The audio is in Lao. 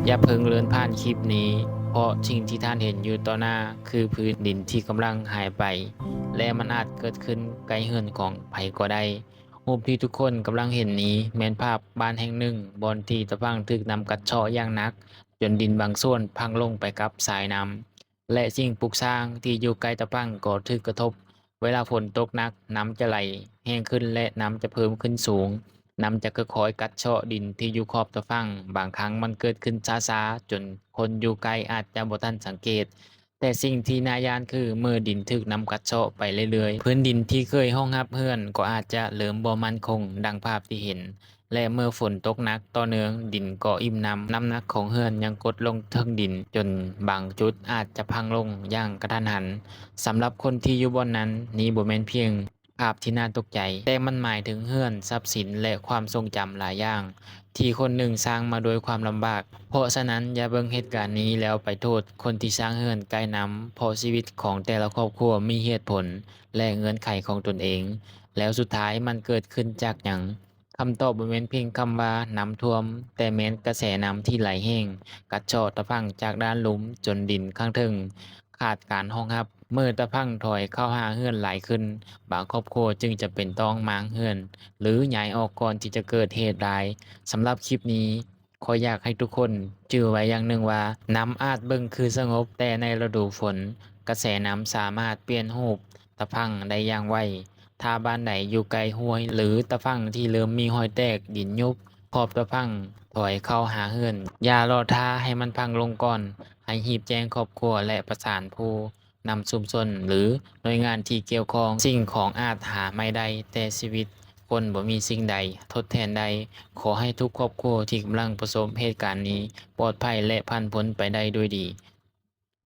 ຢ່າເພິ່ງເລື່ອນຜ່ານຄລິບນີ້ ເພາະສິ່ງທີ່ທ່ານເຫັນຢູ່ຕໍ່ໜ້າຄືພື້ນດິນທີ່ກຳລັງຫາຍໄປ ແລະ ມັນອາດເກີດຂຶ້ນໃກ້ເຮືອນຂອງໃຜກໍໄດ້. ຮູບທີ່ທຸກຄົນກຳລັງເຫັນນີ້ແມ່ນພາບບ້ານແຫ່ງໜຶ່ງ ບ່ອນທີ່ຕາຝັ່ງຖືກນ້ຳກັດເຊາະຢ່າງໜັກ ຈົນດິນບາງສ່ວນພັງລົງໄປກັບສາຍນ້ຳ ແລະ ສິ່ງປຸກສ້າງທີ່ຢູ່ໃກ້ຕາຝັ່ງກໍຖືກກະທົບ. ເວລາຝົນຕົກໜັກ, ນ້ຳຈະໄຫຼແຮງຂຶ້ນ ແລະ ນ້ຳຈະເພີ່ມຂຶ້ນສູງ. ນ້ຳຈະຄ່ອຍໆກັດເຊາະດິນທີ່ຢູ່ຂອບຕາຝັ່ງ. ບາງຄັ້ງມັນເກີດຂຶ້ນຊ້າໆ ຈົນຄົນຢູ່ໃກ້ອາດຈະບໍ່ທັນສັງເກດ. ແຕ່ສິ່ງທີ່ໜ້າຢ້ານຄື ເມື່ອດິນຖືກນ້ຳກັດເຊາະໄປເລື້ອຍໆ, ພື້ນດິນທີ່ເຄີຍຮອງຮັບເຮືອນກໍອາດຈະເລີ່ມບໍ່ໝັ້ນຄົງດັ່ງພາບທີ່ເຫັນ. ແລະ ເມື່ອຝົນຕົກໜັກຕໍ່ເນື່ອງ, ດິນກໍອີ່ມນ້ຳ, ນ້ຳໜັກຂອງເຮືອນຍັງກົດລົງເທິງດິນ, ຈົນບາງຈຸດອາດຈະພັງລົງຢ່າງກະທັນຫັນ. ສຳລັບຄົນທີ່ຢູ່ບ່ອນນັ້ນ, ນີ້ບໍ່ແມ່ນພຽງພາບທີ່ໜ້າຕົກໃຈ, ແຕ່ມັນໝາຍເຖິງເຮືອນ, ຊັບສິນ ແລະ ຄວາມຊົງຈຳຫຼາຍຢ່າງ ທີ່ຄົນໜຶ່ງສ້າງມາດ້ວຍຄວາມລຳບາກ. ເພາະສະນັ້ນ, ຢ່າເບິ່ງເຫດການນີ້ແລ້ວໄປໂທດຄົນທີ່ສ້າງເຮືອນໃກ້ນ້ຳ, ເພາະຊີວິດຂອງແຕ່ລະຄອບຄົວມີເຫດຜົນ ແລະ ເງື່ອນໄຂຂອງຕົນເອງ. ແລ້ວສຸດທ້າຍມັນເກີດຂຶ້ນຈາກຫຍັງ? ຄຳຕອບບໍ່ແມ່ນພຽງຄຳວ່ານ້ຳຖ້ວມ, ແຕ່ແມ່ນກະແສນ້ຳທີ່ໄຫຼແຮງ, ກັດເຊາະຕາຝັ່ງຈາກດ້ານລຸ່ມ ຈົນດິນຂ້າງເທິງຂາດການຮອງຮັບ. ເມື່ອຕາຝັ່ງຖອຍເຂົ້າຫາເຮືອນຫຼາຍຂຶ້ນ, ບາງຄອບຄົວຈຶ່ງຈຳເປັນຕ້ອງມ້າງເຮືອນ ຫຼື ຍ້າຍອອກກ່ອນທີ່ຈະເກີດເຫດຮ້າຍ. ສຳລັບຄລິບນີ້, ຂ້ອຍຢາກໃຫ້ທຸກຄົນຈື່ໄວ້ຢ່າງໜຶ່ງວ່າ ນ້ຳອາດເບິ່ງຄືສະຫງົບ, ແຕ່ໃນລະດູຝົນ, ກະແສນ້ຳສາມາດປ່ຽນຮູບຕາຝັ່ງໄດ້ຢ່າງໄວ. ຖ້າບ້ານໃດຢູ່ໃກ້ຫ້ວຍ ຫຼື ຕາຝັ່ງທີ່ເລີ່ມມີຮອຍແຕກ, ດິນຍຸບ, ຂອບຕາຝັ່ງຖອຍເຂົ້າຫາເຮືອນ, ຢ່າລໍຖ້າໃຫ້ມັນພັງລົງກ່ອນ, ໃຫ້ຮີບແຈ້ງຄອບຄົວ ແລະ ປະສານຜູ້ ນຳຊຸມຊົນ ຫຼື ໜ່ວຍງານທີ່ກ່ຽວຂ້ອງ. ສິ່ງຂອງອາດຫາໃໝ່ໄດ້, ແຕ່ຊີວິດຄົນບໍ່ມີສິ່ງໃດທົດແທນໄດ້. ຂໍໃຫ້ທຸກຄອບຄົວທີ່ກຳລັງປະສົບເຫດການນີ້ ປອດໄພ ແລະ ຜ່ານພົ້ນໄປໄດ້ດ້ວຍດີ.